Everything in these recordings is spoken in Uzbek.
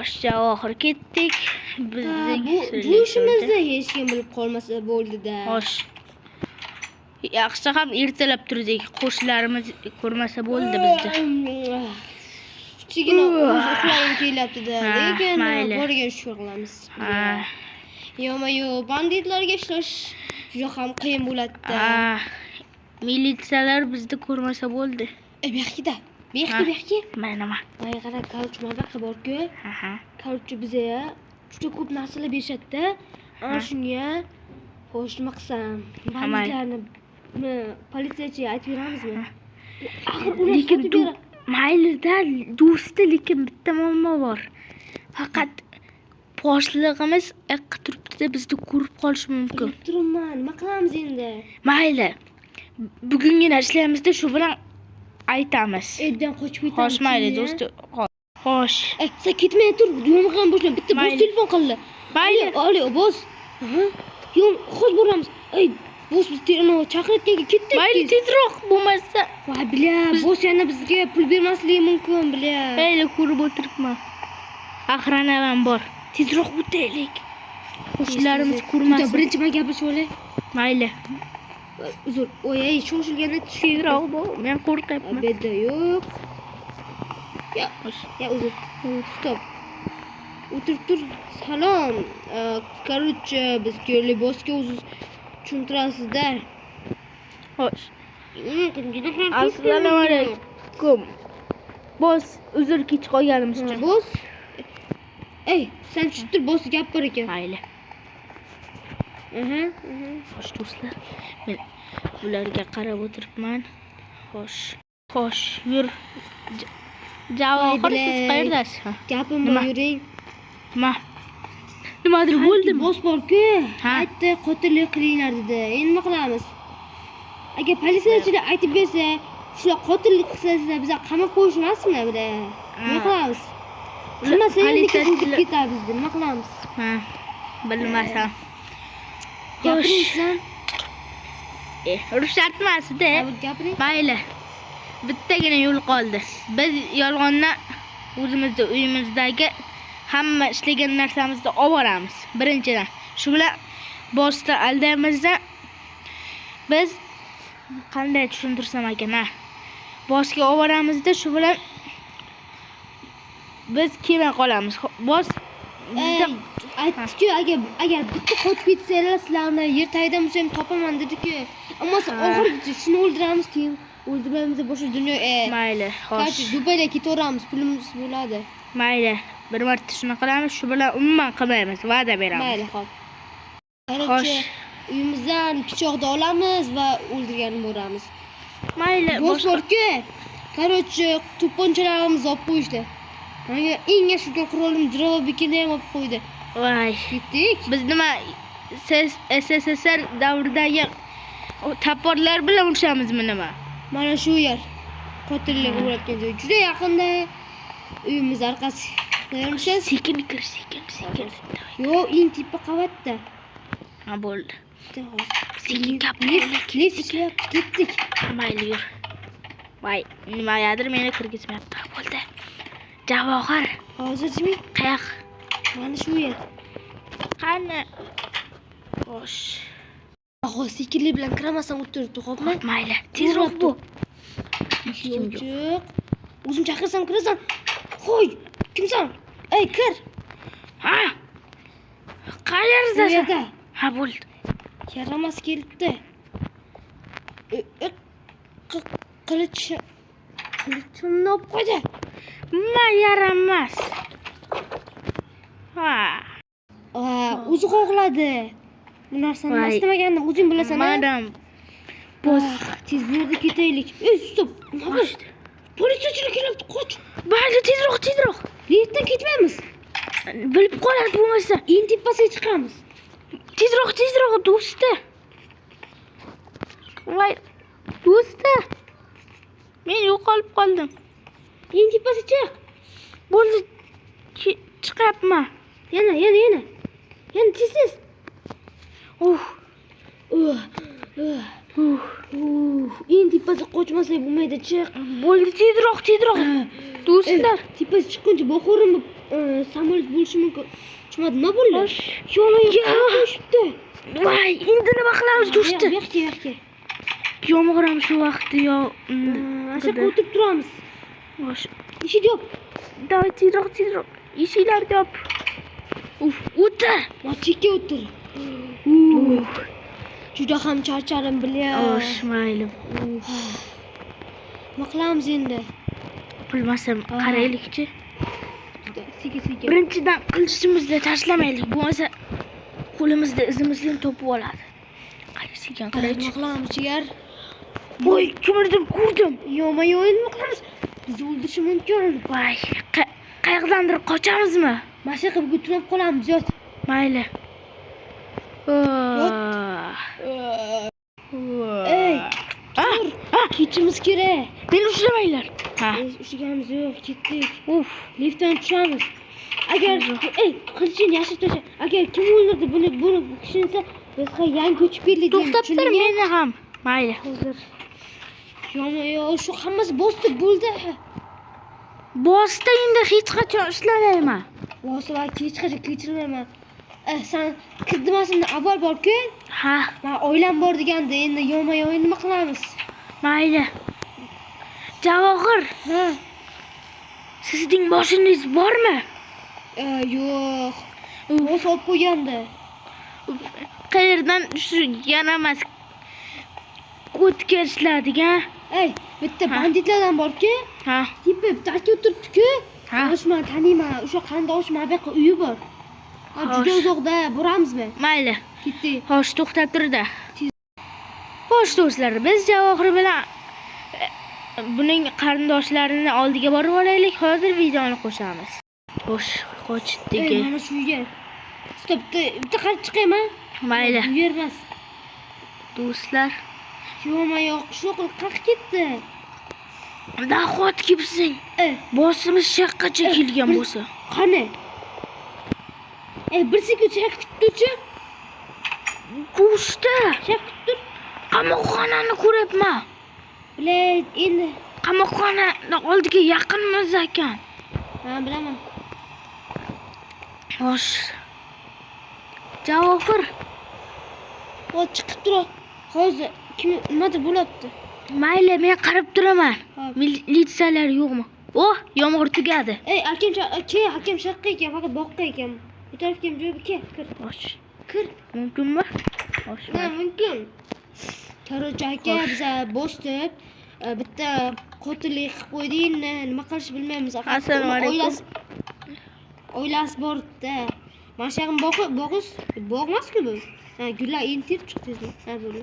Xo'sh, Javohir, ketdik. Ha, Bizning bu sirli bu ishimizni hech kim bilib qolmasa bo'ldi-da. Xo'sh. Yaxshi ham ertalab turdik. Qo'shnilarimiz ko'rmasa bo'ldi bizni. Kichigina o'zi uxlagim kelyapti-da, Ha, lekin mayli. boriga shukur qilamiz. Ha. Yo'ma-yo'q, banditlarga ishlash juda ham qiyin bo'ladi-da. Ha. Militsiyalar bizni ko'rmasa bo'ldi. E, bu yoqqa-da. Bu yoqqa, Ha. bu yoqqa. Mana nima? Voy, qara, короче, mana bu yoqqa bor-ku. Ha. Короче, bizga juda ko'p narsalar berishadi-da. Ana Ha. shunga, xo'sh, nima qilsam? Ha, mayli. Banditlarni politsiyachiga aytib beramizmi? Axir ular Lekin sotib beradi. Maylida, do'sti, lekin bitta muammo bor. Faqat boshlig'imiz yoqqa turibdi-da, bizni ko'rib qolishi mumkin. Bilib turibman, nima qilamiz endi? Mayli. Bugungina ishlaymizda, shu bilan aytamiz. Evdan qochib ketamiz. Xo'sh, mayli, keyin. do'sti. Xo'sh. E, sen ketmay tur, yomg'ir boshlan. Bitta boss Mayli. telefon qildi. Mayli. Alo, boss. Aha. Yo'q, hozir boramiz. Ey, boss biz chaqirayotganga ketdik. Mayli, tezroq bo'lmasa. Voy, бля, boss yana bizga pul bermasligi mumkin, бля. Mayli, ko'rib o'tiribman. Охрана ham bor. Tezroq o'taylik. Qo'shnilarimiz ko'rmasin. Birinchi man gapirishib olay. Mayli. Uzr. Oy, ey, shoshilganda Tezroq bo'l. Men qo'rqyapman. Bu yerda yo'q. Ya, Xo'sh. ya, uzr. Стоп. O'tirib tur. Salom. Короче, biz keldik bossga, o'ziz tushuntirasizda. Xo'sh. Assalomu alaykum. Boss, uzr kech qolganimiz uchun. Boss. Ey, sen tushib tur, boss gap bor ekan. Mayli. Aha. Xo'sh, do'stlar. Men bularga qarab o'tiribman. Xo'sh. Xo'sh, yur. Javohir, siz Voy, qayerdasiz? Ha. Gapim Nima? bor, yuring. Nima? Nimadir bo'ldimi? Boss bor-ku. Ha. Aytdi, qotillik qilinglar dedi. Endi nima qilamiz? Agar politsiyachilar aytib bersa, shular qotillik qilsa, sizlar bizni qamab qo'yishmasmi bular? Nima Ha. qilamiz? Qilmasa endi Politsiyachilar- o'ldirib ketadi bizni. Nima qilamiz? Ha. Bilmasam. Gapiring siz ham. E, ruxsat emasida. Ha, gapiring. Mayli. Bittagina yo'l qoldi. Biz yolg'ondan o'zimizni uyimizdagi hamma ishlagan narsamizni olib boramiz. Birinchidan. Shu bilan bossni aldaymizda, biz qanday tushuntirsam ekan, ha? Bossga olib boramizda, shu bilan biz kelmay qolamiz. Boss bizda Ey, aytdi-ku, agar bitta qochib ketsanglar, sizlarni yer tagidan bo'lsa ham topaman dedi-ku. Ammo Ha. oxirigacha shuni o'ldiramiz, keyin o'ldirmaymiz, boshqa dunyo. E, Mayli, короче, xo'sh. Dubayga ketaveramiz, pulimiz bo'ladi. Mayli. Bir marta shuni qilamiz, shu bilan umuman qilmaymiz, va'da beramiz. Mayli, xo'p. Xo'sh. Короче, uyimizdan pichoqni olamiz va o'ldirgani boramiz. Mayli, Boss boshqa bor-ku. Короче, to'pponchalarimizni olib qo'yishdi. Menga eng yaxshi ko'rgan qurolim дробовик ini ham olib qo'ydi. Voy. Ketdik. Biz nima, SSSR davridagi топор lar bilan urushamizmi nima? Mana shu yer. Qotillik bo'layotgan joy. Juda yaqinda, uyimiz orqasi. Tayyormisiz? Sekin kir, sekin, sekin. Yo'q, eng tepa qavatda. Ha, bo'ldi. Bitta hozir. Sekin gapiraylik. Lift ishlayapti, ketdik. Mayli, yur. Voy, nimagadir meni kirgizmayapti. Bo'ldi. Javohir, Hozir jiming. Qayoq? Mana shu yer. Qani? Xo'sh. Hozir sekinlik bilan kiramasdan o'tiribdi, xo'pmi? Mayli. Tezroq bu. Eshik ochiq. O'zim chaqirsam kirasan. Qo'y, kimsan? Ey, kir. Ha? Bu Qayerdasan? yerda. Ha, bo'ldi. Yaramas kelibdi. E, qilich qilichimni olib qo'ydi. Nima yaramas? Ha. Ha, o'zi xohladi. Bu narsani Voy. istamagandim, o'zing bilasan. Madam. Boss. Ah, tez bu yerda ketaylik. Ey, стоп. Nima bu? Politsiyachilar kelyapti, qoch. Mayli, tezroq, tezroq. Liftdan ketmaymiz. Bilib qoladi bo'lmasa. Eng tepasiga chiqamiz. Tezroq, tezroq, do'sti. Voy, do'sti. Men yo'qolib qoldim. Eng tepasiga chiq. Bo'ldi. Chiqyapman. Yana, yana, yana. Yana tez tez. Uh, Uh, uh. Uf. Uf, endi tepasi qochmasak bo'lmaydi, chiq. Bo'ldi, tezroq, tezroq. Do'stlar. Tepasi chiqquncha boqaverim, samolyot bo'lishi mumkin. Tushmadi, nima bo'ldi? Xo'sh. Yo'q, Ya. tushibdi. Voy, endi nima qilamiz do'sti? Bu yoqqa, bu yoqqa. Yomg'ir ham shu vaqtda yo. Ana shu yerga o'tirib turamiz. Xo'sh. Eshik yop. Давай tezroq, tezroq. Eshiklarni yop. Uf, o'tir. Ma chekka o'tir. Uf. Juda ham charchadim, бля. Xo'sh, mayli. Nima qilamiz endi? Bilmasam, qaraylikchi. Sekin sekin. Birinchidan qilichimizni tashlamaylik, bo'lmasa qo'limizda izimizni ham topib oladi. Qarang, sekin Nima qaraychi. qilamiz, jigar? Voy, kimnidir ko'rdim. Yo'qma, yo'q, nima qilamiz? Bizni o'ldirishi mumkin. Voy, qayoqdandir qochamizmi? Mana shu yoqqa bugun tunab qolamiz, yot. Mayli. Yot. Ey, Ah, ah, ketishimiz kerak. meni ushlamanglar. Ha. Ushlaganimiz yo'q, ketdik. Uf. Liftdan tushamiz. Agar ey, qilichini yashirib tasha. Agar kim o'ldirdi buni bu kishini desa, biz ha yangi ko'chib keldik deymiz. To'xtab tur Tushundingmi? meni ham. Mayli. Hozir. Yo'q, yo'q, shu hammasi bosdi bo'ldi. Bosda endi hech qachon ishlamayman. Bosib hech qachon kechirmayman. Sen kirdimasimdan avval bor-ku. Ha, Men oilam bor degandi. Endi yo'qma, yo'q, nima qilamiz? mayli. Javohir, Ha, sizning moshinangiz bormi? Yo'q. Bosib olib qo'ygandi. Qayerdan shu yaramas ko'tga ishladik, ha? Ey, bitta Ha. banditlardan bor-ku. Ha, Tepa bitta aka o'tiribdi-ku. ha. Xo'sh, men taniyman. O'sha qarindosh mana bu yoqqa uyi bor. Ha, juda Xo'sh. uzoqda, boramizmi? Mayli. Ketdik. Xo'sh, to'xtab turda. Xo'sh, do'stlar, biz Javohir bilan buning qarindoshlarini oldiga borib olaylik. Hozir videoni qo'shamiz. Xo'sh, qochdik. Ey, mana shu uyga. Stop, bitta qarab chiqayman. Mayli, Bu yer emas. do'stlar. Yo'qma, yo'q, shu qilib qayerga ketdi? Nahot kelibsing? Bosimiz shu yoqqacha kelgan bo'lsa. Qani? Ey, bir sekund shu yoqqa kutib turchi. Do'sti, Shu yoqqa kutib tur. qamoqxonani ko'ryapman. Bilay, endi. Qamoqxonani oldiga yaqinmiz ekan. Ha, bilaman. Xo'sh. Javohir, O chiqib tur. Hozir kim nimadir bo'lyapti. mayli, men qarab turaman. Hop. Militsiyalar yo'qmi? Oh, yomg'ir tugadi. Ey, akam ke, akam sharqqa ekan, faqat boqqa ekan. Bu tarafga ham joy ke, kir. Xo'sh. Kir. Mumkinmi? Xo'sh. Ha, mumkin. Короче, aka, biza bosib, bitta qotillik qilib qo'ydik, endi nima qilishni bilmaymiz. Assalomu alaykum. Oilasi bor-da. Mana shu yog'ini bog'iz, bog' emas-ku bu. Ha, gullar endi terib chiqdi. Ha, bo'ldi.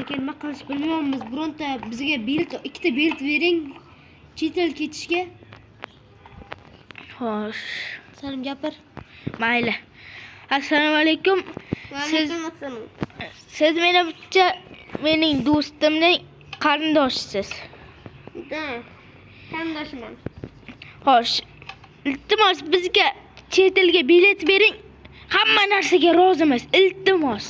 Aka, nima qilish bilmayapmiz. Bironta bizga bilet, ikkita bilet bering. Chet el ketishga. Xo'sh. Salim gapir. Mayli. Assalomu alaykum. Siz Assalom. siz menimcha mening do'stimning qarindoshisiz. Да. Qarindoshman. Xo'sh. Iltimos bizga chet elga bilet bering. Hamma narsaga rozimiz. Iltimos.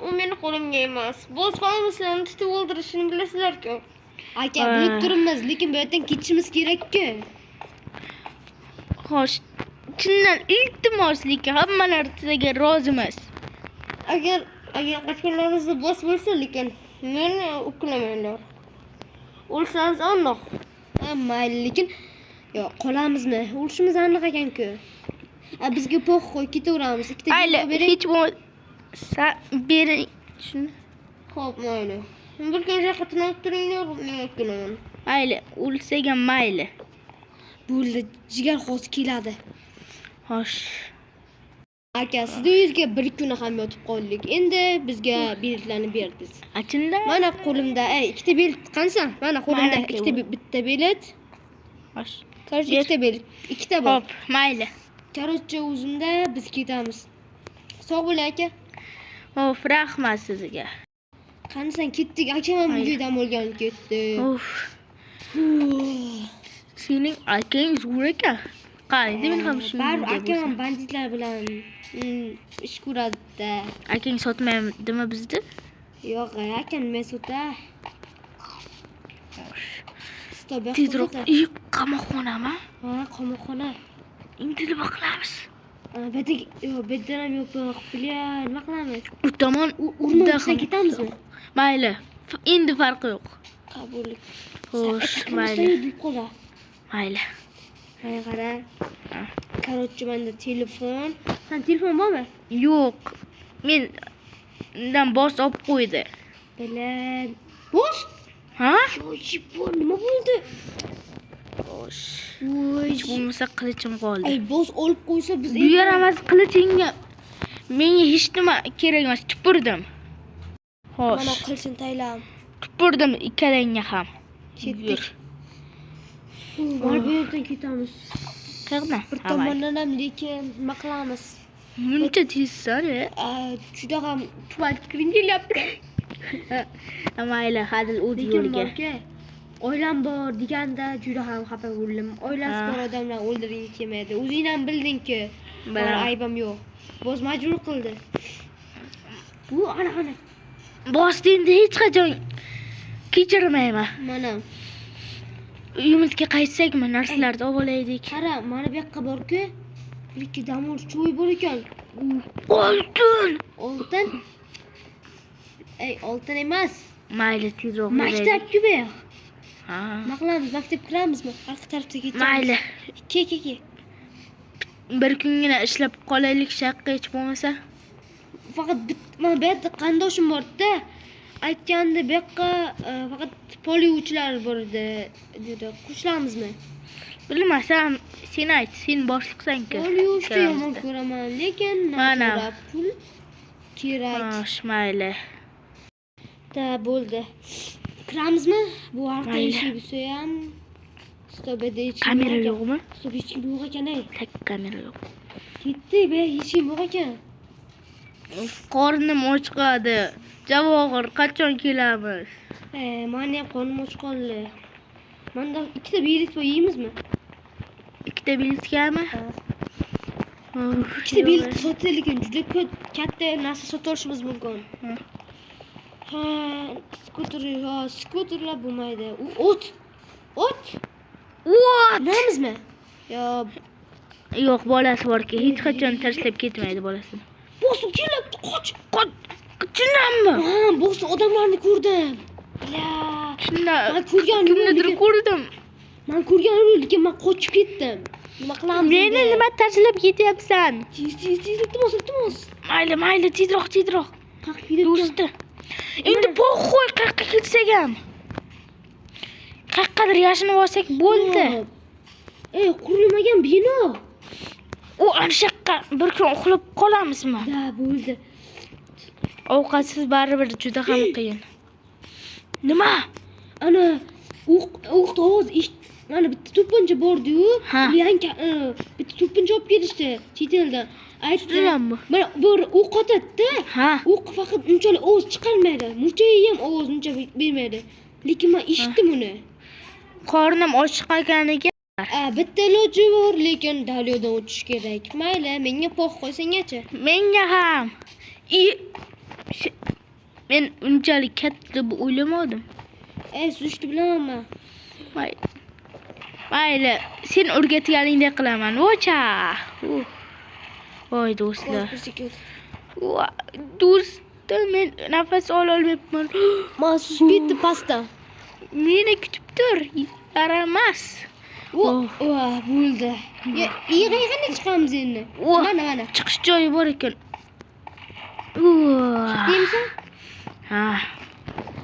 U meni qo'limga emas. Bo'z qolmasdan tutib o'ldirishini bilasizlar-ku. Aka, Ha. bilib turibmiz, lekin bu yerdan ketishimiz kerak-ku. Xo'sh. Chindan iltimos, lekin hamma narsaga rozimiz. Agar qochganlaringizda bos bo'lsa, lekin meni uklamanglar. O'lsangiz aniq. Ha, mayli, lekin yo, qolamizmi? O'lishimiz aniq ekan-ku. A, bizga похуй qo'y, ketaveramiz. Ikkita Mayli, bilet bering. hech bo'lmasa bering shuni. Xo'p, mayli. Bir kun yoqqa tunab turinglar, men olib kelaman. Mayli, o'lsak ham mayli. Bo'ldi, jigar hozir keladi. Xo'sh. Aka, sizni uyingizga bir kuni ham yotib qoldik. Endi bizga biletlarni berdingiz. Achinda? Mana qo'limda, ey, ikkita bilet qansan? Mana qo'limda Mana ikkita bitta bilet. Xo'sh. Короче, Ber. ikkita bilet, ikkita bor. Xo'p, mayli. Короче, o'zimda biz ketamiz. Sog' bo'ling aka. Xo'p, rahmat sizga. Qanisan ketdik. Akam ham Mayli. uyga dam olgani ketdi. Uf. Sening akang zo'r ekan. Qaraydi, men ham shunday Baribir akam ham bo'lsa. banditlar bilan ish ko'radi-da. Akang sotmaydimi bizni? Yo'q, aka, nima sota? Стоп, Tezroq. Ey, qamoqxonami? Ha, qamoqxona. Endi nima qilamiz? Bu yerda, yo'q, bu yerdan ham yo'q. Бля, nima qilamiz? U tomon O'rmon ichidan ketamizmi? Mayli. Endi farqi yo'q. Qabul. Xo'sh, mayli. Deb qo'la. Mayli. Mana qara. Короче, menda telefon. San telefon bormi? Yo'q. Mendan boss olib qo'ydi. Бля. Boss? Ha? Yo'q, nima bo'ldi? Xo'sh. Voy. Hech bo'lmasa qilichim qoldi. Ay, boss olib qo'ysa biz Bu yer emas qilichingga. Menga hech nima kerak emas, tupurdim. Mana Xo'sh, qilichini taylam. tupurdim ikkalangga ham. Ketdik. Yur. Mana bu yerdan ketamiz. Qayerdan? Bir Ha, mayli. tomondan ham, lekin nima qilamiz? Muncha tezsan, e? Juda ham tuval fikring kelyapti. Mayli, hazil o'z Lekin yo'liga. borki, oilam bor deganda juda ham xafa bo'ldim. Oilasi Ha. bor odamlar o'ldirging kelmaydi. O'zing ham bilding-ku. Mani Bilaman. aybim yo'q. Boss majbur qildi. Bu ana ana. Bossni endi hech qachon kechirmayman. Mana Uyimizga qaytsakmi, narsalarni olib olaylik. qara, mana bu yoqqa bor-ku. Bir ikki damur cho'y bor ekan. Oltin! Oltin. Ey, oltin emas. Mayli, tezroq yuraylik. Maktab-ku bu yoq. Ha. Nima qilamiz? Maktab kiramizmi? Orqa tarafga ketamiz. Mayli. Ke, ke, ke. Bir kungina ishlab qolaylik shaqqa hech bo'lmasa. Faqat mana bu yerda qarindoshim bor-da. Aytgandi bu yoqqa faqat pol yuvuvchilar bor edi dedi. Qo'shilamizmi? Bilmasam, sen ayt, sen boshliqsan-ku. Pol yuvishni yomon Ikkalamizda. ko'raman, lekin Mana. nima pul kerak. Xo'sh, mayli. Da bo'ldi. Kiramizmi? Bu orqa Mayli. eshik bo'lsa ham. Стоп, bu yerda hech kim Kamera yo'q ekan. yo'qmi? Стоп, hech kim yo'q ekan, ey. Так, kamera yo'q. Ketdi, be, hech kim yo'q ekan. Qornim ochqadi. Javohir, qachon kelamiz? Mani ham qornim och qoldi. Manda ikkita bilet bor, yeymizmi? Ikkita biletgami? Ha. Uf, Ikkita yo'q. bilet sotsa, lekin juda ko'p katta narsa sota olishimiz mumkin. Ha. Ha, skuter, yo, skuterlar bo'lmaydi. U o't. O't. What? Minamizmi? Yo, Yo'q, bolasi borki, hech qachon tashlab ketmaydi bolasini. Boss kelyapti, qoch. Qoch, chindanmi? Ha, boss odamlarni ko'rdim. La. Shunda Man ko'rganim yo'q, kimnidir lekin- ko'rdim. Man ko'rganim yo'q, lekin man qochib ketdim. Nima qilamiz? Meni endi? nima tashlab ketyapsan? Tez, tez, tez, iltimos, iltimos. Mayli, mayli, tezroq, tezroq. Qayerga ketayotgan? Do'sti. Endi похуй qayerqa ketsak ham. Qayoqqadir yashinib olsak bo'ldi. Ey, qurilmagan bino. U ana shu yoqqa bir kun uxlab qolamizmi? Da, bo'ldi. Ovqatsiz baribir juda ham qiyin. Nima? Ana o'q o'q ovoz eshit. Mana bitta to'pponcha bordi-yu. Ha. Yangi bitta to'pponcha olib kelishdi chet eldan. Aytdi. Shundanmi? Mana bir o'q otadi-da. Ha. O'q faqat unchalik ovoz chiqarmaydi. Murcha ham ovoz uncha bermaydi. Lekin men eshitdim uni. Qornim ochqaganiga A, bitta iloji bor, lekin daryodan o'tish kerak. Mayli, menga похуй sengacha. Menga ham. I men unchalik katta deb o'ylamadim. Ey, suzishni bilaman man. Mayli. Mayli, sen o'rgatganingdek qilaman. Vocha. Uh. Voy do'stlar. Bir sekund. Do'stim, men nafas ololmayapman. Man suzib ketdi pastdan. Meni kutib tur. Yaramas. Oh, oh, bo'ldi. Ya, yig'ini chiqamiz endi. Oh. Mana, mana. Chiqish joyi bor ekan. Uh. Deymisan? Ha.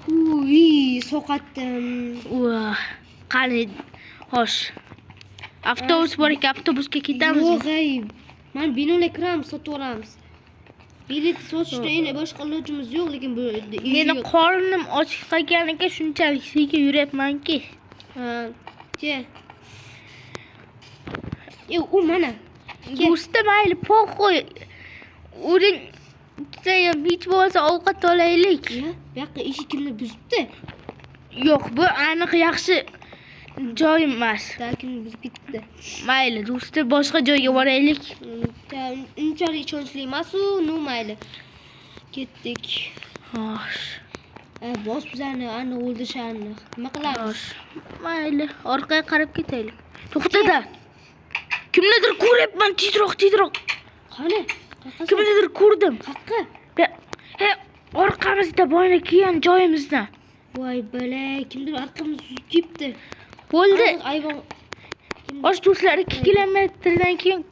Uy, sovqatdim. Uh. Qani, xo'sh. Avtobus bor ekan, avtobusga ketamizmi? Yo'q, ey. Man binoga kiramiz, sotib olamiz. Bilet sotishda endi boshqa ilojimiz yo'q, lekin bu yerda ish Meni yo'q. qornim ochib qolganiga shunchalik sekin yuryapmanki. Ha, che. Yo'q, u mana. Do'stim, mayli, похуй. O'ring ham hech bo'lmasa ovqat olaylik. Ya, bu yoqqa eshik kimni buzibdi? Yo'q, bu aniq yaxshi joy emas. Da, kimni buzib ketibdi. Mayli, do'stim, boshqa joyga boraylik. Unchalik ishonchli emas u, ну mayli. Ketdik. Xo'sh. Boss bizani aniq o'ldirishi aniq. Nima qilamiz? Mayli, orqaga qarab ketaylik. To'xtada. Kimnidir ko'ryapman, tezroq, tezroq. Qani? Qayerqasan? Kimnidir ko'rdim. Qayerqa? He, orqamizda boyna kelgan joyimizda. Voy bala, kimdir arqamizda suzib ketdi. Bo'ldi. Aniq ayvon. Osh do'stlar, 2 kilometrdan keyin.